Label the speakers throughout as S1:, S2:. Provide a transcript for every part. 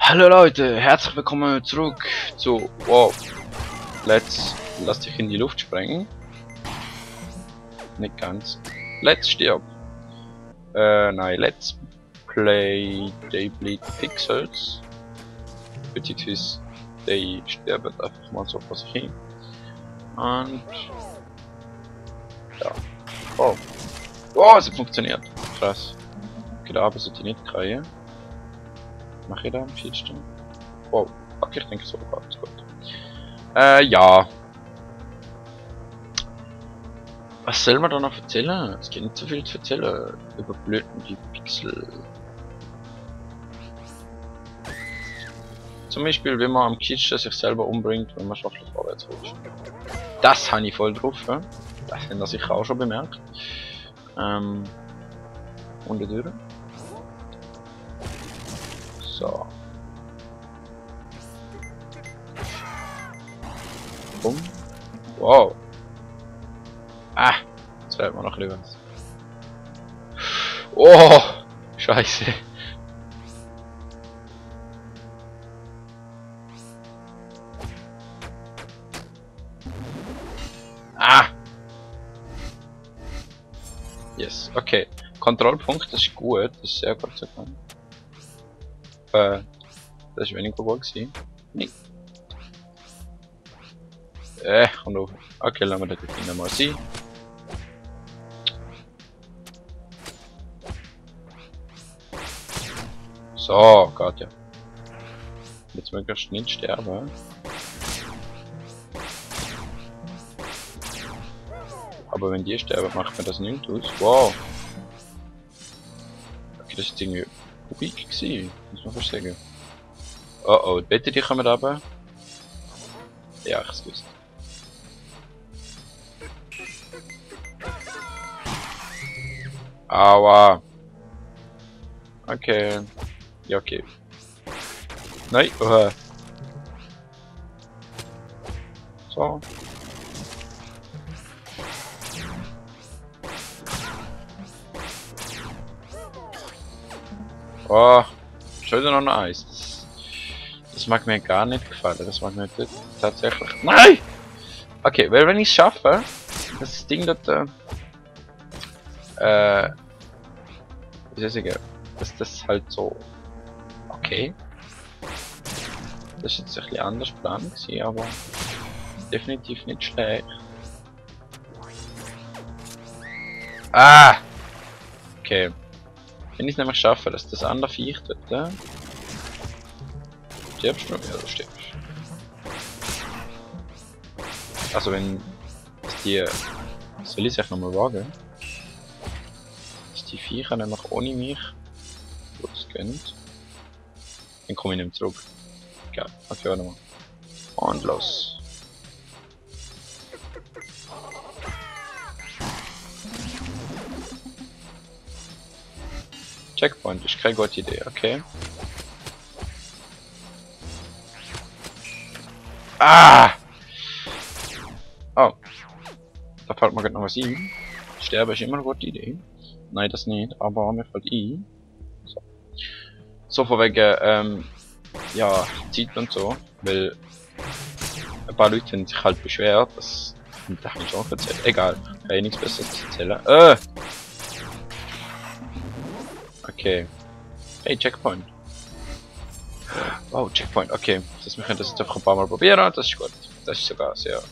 S1: Hallo Leute, herzlich willkommen zurück zu Wow. Lass dich in die Luft sprengen. Nicht ganz. Let's stirb. Nein, let's play They Bleed Pixels. Beziehungsweise they sterben einfach mal so vor sich hin. Und ja. Oh. Oh, es hat funktioniert. Krass. Okay, da sollte ich nicht kriegen. Mache ich da am vielsten? Wow, okay, ich denke so ganz gut. Ja. Was soll man da noch erzählen? Es gibt nicht so viel zu erzählen über Blüten die Pixel. Zum Beispiel, wenn man am Kitchen sich selber umbringt, wenn man schafflich vorwärts rutscht. Das habe ich voll drauf, ja? Das haben wir sicher auch schon bemerkt. Und die Tür. So. Bumm. Wow. Ah, jetzt fällt mir noch lieber was. Oh, Scheiße. Ah. Yes, okay. Kontrollpunkt, das ist gut, das ist sehr gut zu können. Das ist weniger wohl gewesen. Nee. Kommt auf. Okay, lassen wir das Ding mal sein. So, geht ja. Jetzt möglichst nicht sterben. Aber wenn die sterben, macht mir das nicht aus. Wow. Okay, das ist irgendwie Kubik gewesen, muss man fast sagen. Oh oh, die Bette, die kommen runter. Ja, ich es gewusst. Aua. Okay. Ja, okay. Nein, So. Oh, schon wieder noch eins. Das mag mir gar nicht gefallen. Das mag mir tatsächlich. Nein! Okay, weil wenn ich es schaffe, das Ding dort, wie soll ich sagen, dass das halt so. Okay. Das ist jetzt ein bisschen anders Plan gewesen, aber definitiv nicht schlecht. Ah! Okay. Wenn ich es nämlich schaffe, dass das andere Viech dort, stirbst du? Ja, du stirbst. Also wenn die, soll ich es nochmal wagen? Dass die Viecher nämlich ohne mich kurz gehen. Dann komme ich nicht mehr zurück. Ja, okay, warte mal. Und los. Checkpoint ist keine gute Idee, okay. Ah! Oh. Da fällt mir gerade noch was ein. Sterben ist immer eine gute Idee. Nein, das nicht, aber mir fällt ein. So von wegen, ja, Zeit und so, weil ein paar Leute haben sich halt beschwert, das habe ich schon erzählt. Egal, kann ich nichts Besseres zu erzählen. Okay. Hey, Checkpoint. Wow, Checkpoint, okay. Das heißt, wir können das jetzt einfach ein paar Mal probieren, das ist gut. Das ist sogar sehr gut.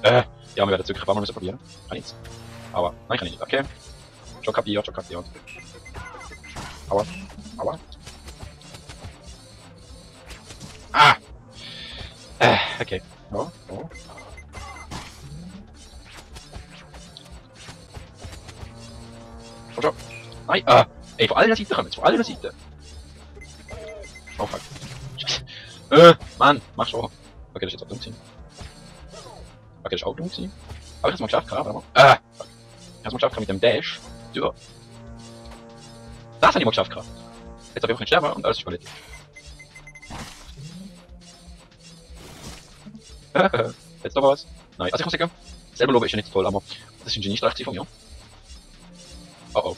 S1: Ja, wir werden es wirklich ein paar Mal müssen probieren. Kann ich jetzt. Aber, nein, kann ich nicht, okay. Schon kapiert, schon kapiert. Aua, aua. Ah! Okay. Oh, oh. Oh, schon. Nein, ey, von allen Seiten kommen jetzt, von allen Seiten. Oh, fuck. Mann, mach schon. Okay, das ist jetzt auch dumm gewesen. Okay, das ist auch dumm gewesen. Aber ich hab's mal geschafft, warte mal. Fuck. Ich hab's mal geschafft mit dem Dash. Ja. Das habe ich mal geschafft gerade. Jetzt habe ich einfach nicht sterben und alles ist überlebt. Jetzt noch was? Nein, also ich muss sagen, selber Lobe ist ja nicht toll, aber das ist ein Geniestreich von mir. Oh oh.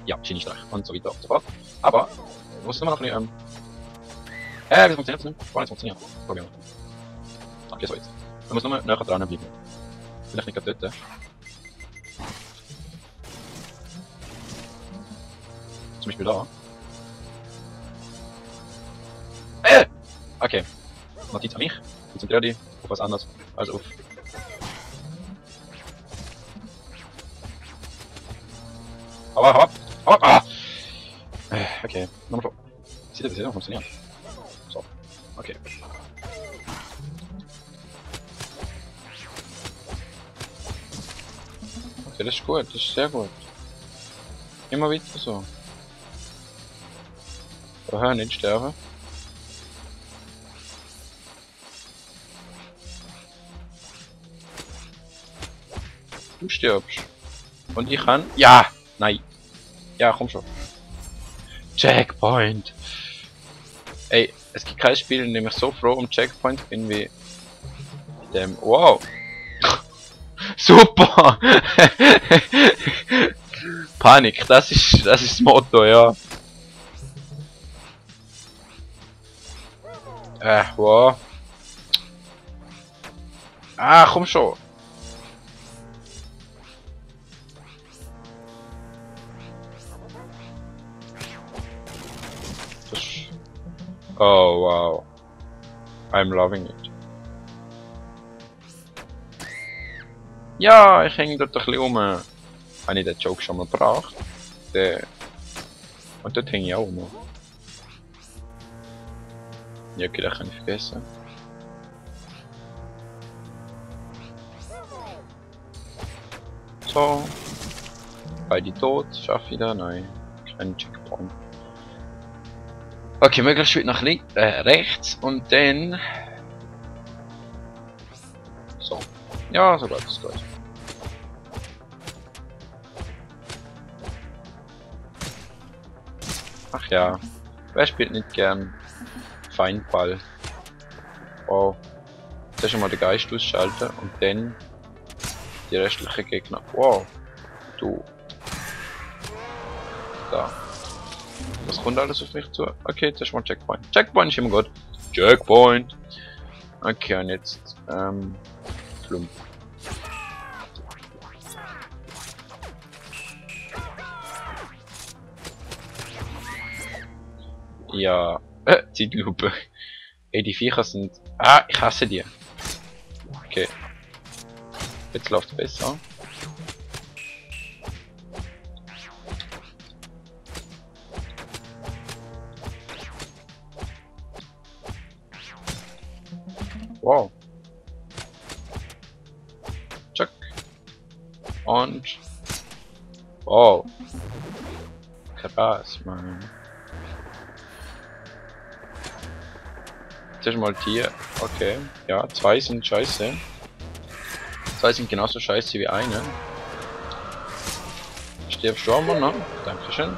S1: Ja, Geniestreich und so weiter und so fort. Aber, ich muss immer noch ein bisschen, wie funktioniert das nicht? Gar nicht funktioniert. Probieren wir. Okay, so jetzt. Man muss nur näher dran bleiben. Vielleicht nicht gerade dort. Zum Beispiel da. Okay. Notiz an mich. Konzentriere dich auf was anderes als auf. Aber, okay. Nochmal vor. Sieht das hier noch funktioniert? So. Okay. Okay, das ist gut. Das ist sehr gut. Immer weiter so. Vorher nicht sterben. Du stirbst. Und ich kann. Ja! Nein! Ja, komm schon. Checkpoint! Ey, es gibt kein Spiel, in dem ich so froh um Checkpoint bin wie dem. Wow! Super! Panik, das ist das Motto, ja. Wow. Ah, komm schon. Oh wow. I'm loving it. Ja, ich hänge dort ein bisschen rum. Habe ich den Joke schon mal gebracht? Und dort hänge ich auch rum. Ja, okay, den kann ich vergessen. So. Beide tot. Schaffe ich da? Nein. Kein Checkpoint. Okay, möglichst weit nach rechts und dann. So. Ja, so geht es gut. Ach ja. Wer spielt nicht gern Feindball? Oh. Zuerst einmal den Geist ausschalten und dann die restlichen Gegner. Wow. Du. Da. Was kommt alles auf mich zu? Okay, das ist mal Checkpoint. Checkpoint ist immer gut. Checkpoint! Okay, und jetzt, Flump. Ja, Zeitlupe. Ey, die Viecher sind. Ah, ich hasse die. Okay. Jetzt läuft es besser. Wow. Chuck. Und. Wow. Krass, Mann. Zuerst mal hier. Okay. Ja, zwei sind scheiße. Zwei sind genauso scheiße wie eine. Stirbst du auch mal, ne? Dankeschön.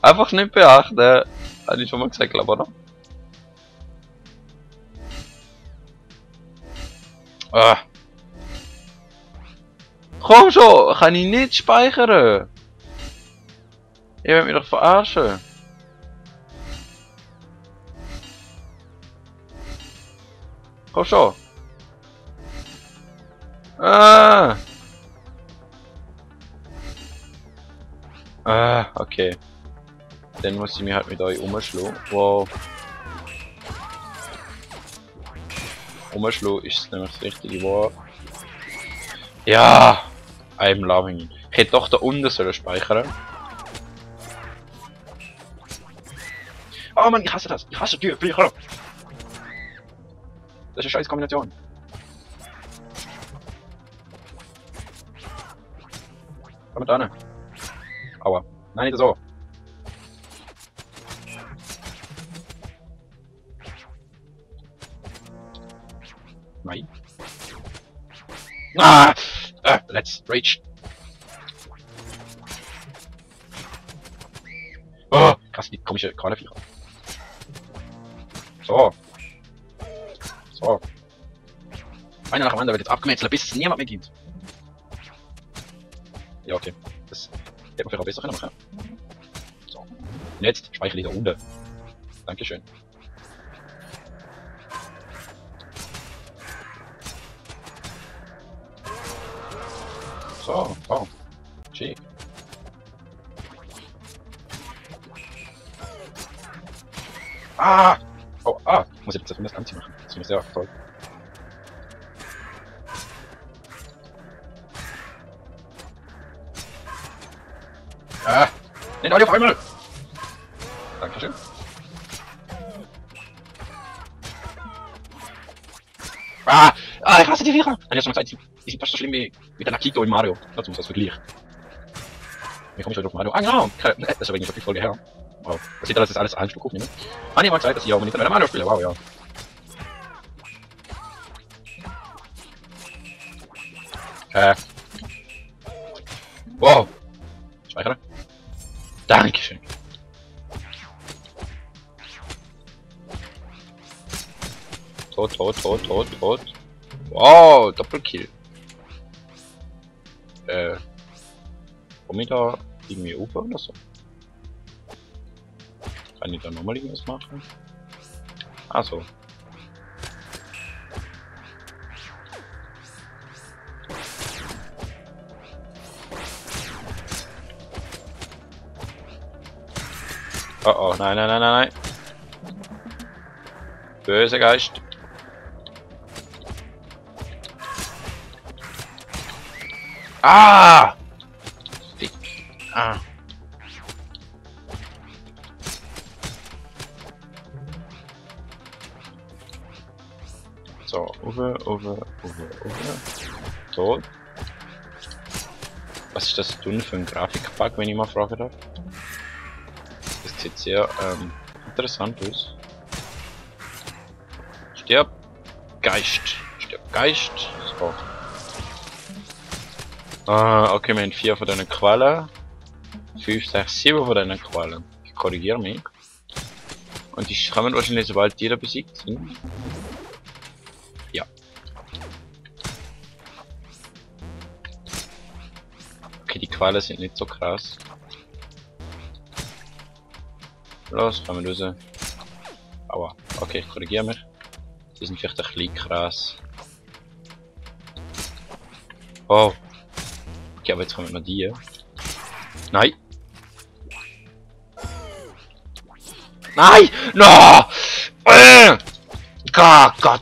S1: Einfach nicht beachten. Hatte ich schon mal gesagt, glaube ich, oder? Ah. Komm schon, kann ich nicht speichern? Ihr wollt mich doch verarschen. Komm schon. Ah. Ah, okay. Dann muss ich mich halt mit euch umschlagen. Wow. Umschlagen ist nämlich das richtige Wort. Ja! I'm loving it. Ich hätte doch da unten sollen speichern. Oh Mann, ich hasse das! Ich hasse Türbücher! Das ist eine scheiß Kombination. Komm mit dran. Aua. Nein, nicht so. Nein. Ah! Let's rage. Oh, krass, die komische Qualerviecher. So. So. Einer nach dem anderen wird jetzt abgemetzelt, bis es niemand mehr gibt. Ja, okay. Das hätte man vielleicht auch besser können machen. So. Und jetzt speichere ich da unten. Dankeschön. So, oh. Schick. Ah! Oh, ah! Ich muss jetzt das Ganze machen. Das ist ja toll. Ah! Nicht alle auf einmal! Dankeschön. Ah! Ah, ich hasse die Viecher! Ich hab schon gesagt, die sind fast so schlimm wie der Nakito in Mario. Dazu muss das Vergleich. Wie komme ich heute auf Mario? Ah, genau! Das ist aber nicht wirklich Folge her. Wow. Das sieht aus, dass alles ein Stück aufnehmen. Ah, nee, mal Zeit, dass ich auch mal nicht mehr Mario spiele. Wow, ja. Wow. Speichere. Dankeschön. Tot. Wow, Doppelkill. Komm ich da irgendwie Ufer oder so? Kann ich da nochmal irgendwas machen? Ah, so. Oh oh, nein. Böser Geist. Ah! Fick. Ah. So, over. Tot. Was ist das denn für ein Grafikbug, wenn ich mal fragen darf? Das sieht sehr interessant aus. Stirb Geist. So. Okay, wir haben 4 von diesen Quellen. 5, 6, 7 von diesen Quellen. Ich korrigiere mich. Und die kommen wahrscheinlich, sobald die da besiegt sind. Ja. Okay, die Quellen sind nicht so krass. Los, kommen wir raus. Aua. Okay, ich korrigiere mich. Die sind vielleicht ein bisschen krass. Oh. Okay, aber jetzt kommen noch die. Nein! Nein! No! Gott!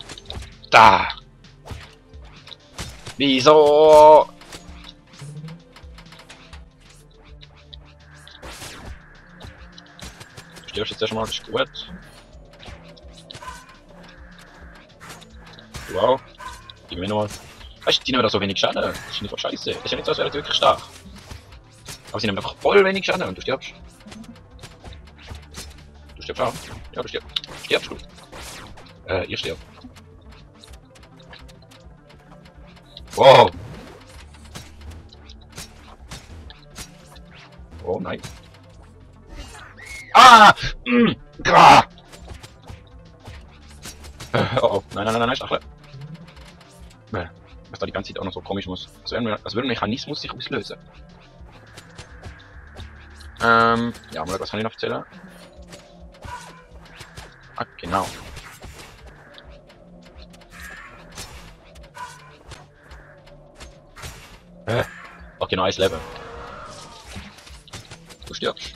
S1: Da! Wieso? Du stirbst jetzt erstmal, das ist gut. Wow. Gib mir nochmal. Weißt du, die nehmen da so wenig Schaden. Das ist nicht so scheiße. Das ist ja nicht so, als wäre das wirklich stark. Aber sie nehmen einfach voll wenig Schaden und du stirbst. Du stirbst auch. Ja, du stirbst. Stirbst du? Ihr stirbt. Wow. Oh nein. Ah! Ah! Oh, nein, Stachel. Was da die ganze Zeit auch noch so komisch muss. Als würde ein Mechanismus sich auslösen. Ja, mal was kann ich noch erzählen? Ah, genau. Okay, noch 1 Leben. Du stirbst.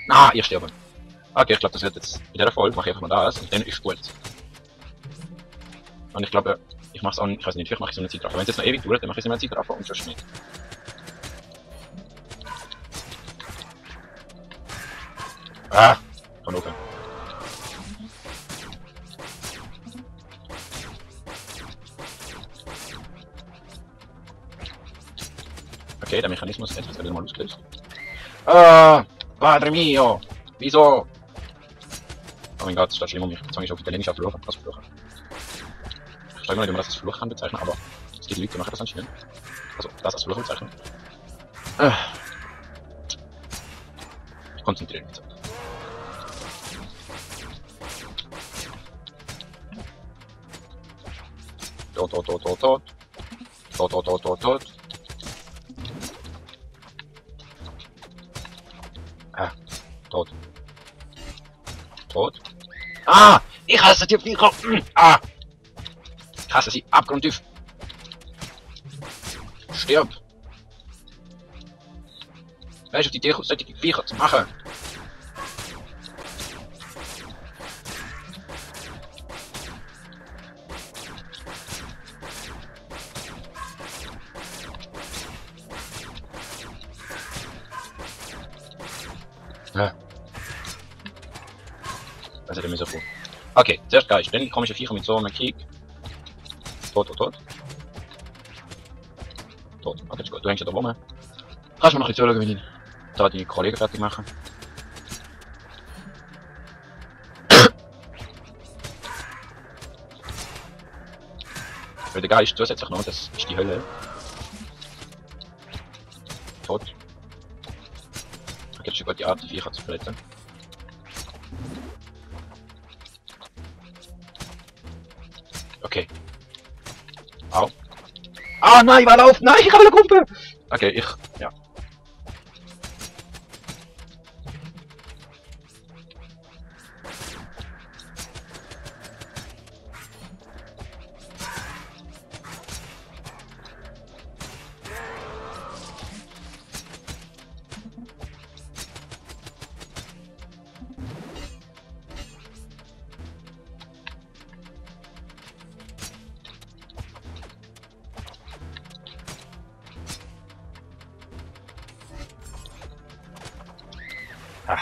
S1: Ah, ihr sterben. Okay, ich glaube, das wird jetzt in der Folge, mache ich einfach mal das und dann ist gut. Und ich glaube, ich mache es auch, ich weiß nicht, vielleicht mache ich so eine Zeitraffer. Wenn es jetzt noch ewig dauert, dann mache ich es immer eine Zeitraffer und sonst nicht. Ah, kann aufhören. Okay, der Mechanismus jetzt wieder mal ausgelöst. Ah, Padre mio! Wieso? Oh mein Gott, das steht schlimm um mich. Jetzt fange ich auf Italienisch an fluchen. Was fluchen? Ich verstehe nicht, wie man das als Fluch kann bezeichnen, aber es gibt Leute, die machen das anscheinend. Also, das als Fluch bezeichnen. Ich konzentriere mich jetzt. Tot. Tot, tot, tot, tot, tot. Ah, tot. Tot. Ah! Ich hasse die Viecher! Ah! Ich hasse sie abgrundtief! Stirb! Weißt du, auf die Idee solche Viecher zu machen? Ja. Das hätte mir so vor. Okay, zuerst geil. Ständig komische Viecher mit so einem Kick. Tot, tot, tot. Tot. Okay, ist gut. Du hängst ja da rum. Kannst du mir noch ein bisschen zuschauen, wenn ich da die Kollegen fertig machen? Weil der Geist zusätzlich noch, das ist die Hölle. Tot. Okay, das ist eine gute Art, die Viecher zu verletzen. Okay. Au. Ah nein, war auf! Nein, ich habe eine Kumpe! Okay, ja.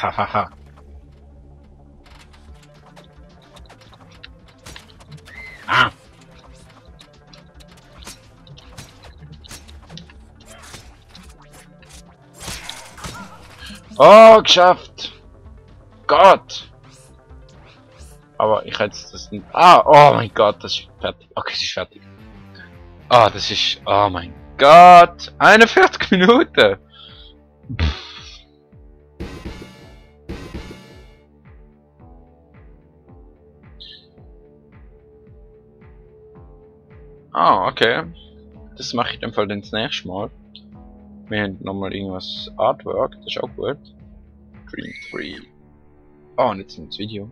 S1: Hahaha. Ah! Oh, geschafft! Gott! Aber ich hätte das nicht. Ah, oh mein Gott, das ist fertig. Okay, es ist fertig. Ah, das ist. Oh mein Gott! 41 Minuten! Pff. Ah, okay. Das mache ich in dem Fall dann das nächste Mal. Wir haben nochmal irgendwas Artwork, das ist auch gut. Dream 3. Oh, und jetzt das Video.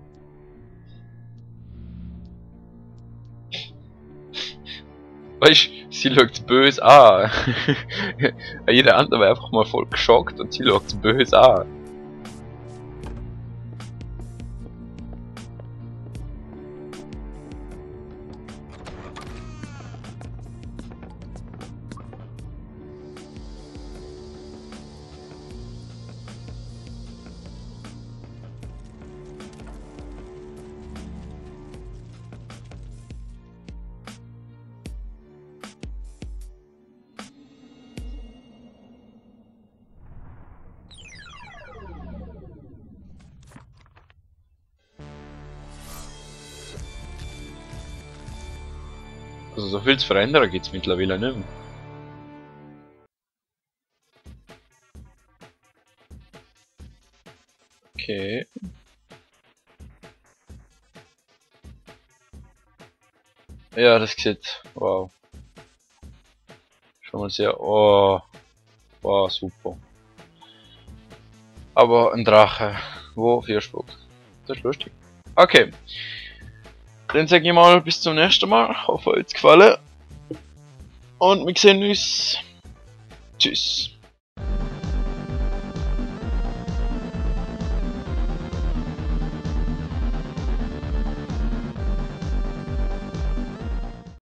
S1: Weißt du, sie schaut böse an. Jeder andere wäre einfach mal voll geschockt und sie schaut böse an. Also so viel zu verändern gibt es mittlerweile nicht mehr. Okay. Ja, das sieht. Wow. Schon mal sehr. Oh. Wow, super. Aber ein Drache, wo 4 spuckt. Das ist lustig. Okay. Dann sage ich mal bis zum nächsten Mal. Ich hoffe, euch hat's gefallen. Und wir sehen uns. Tschüss.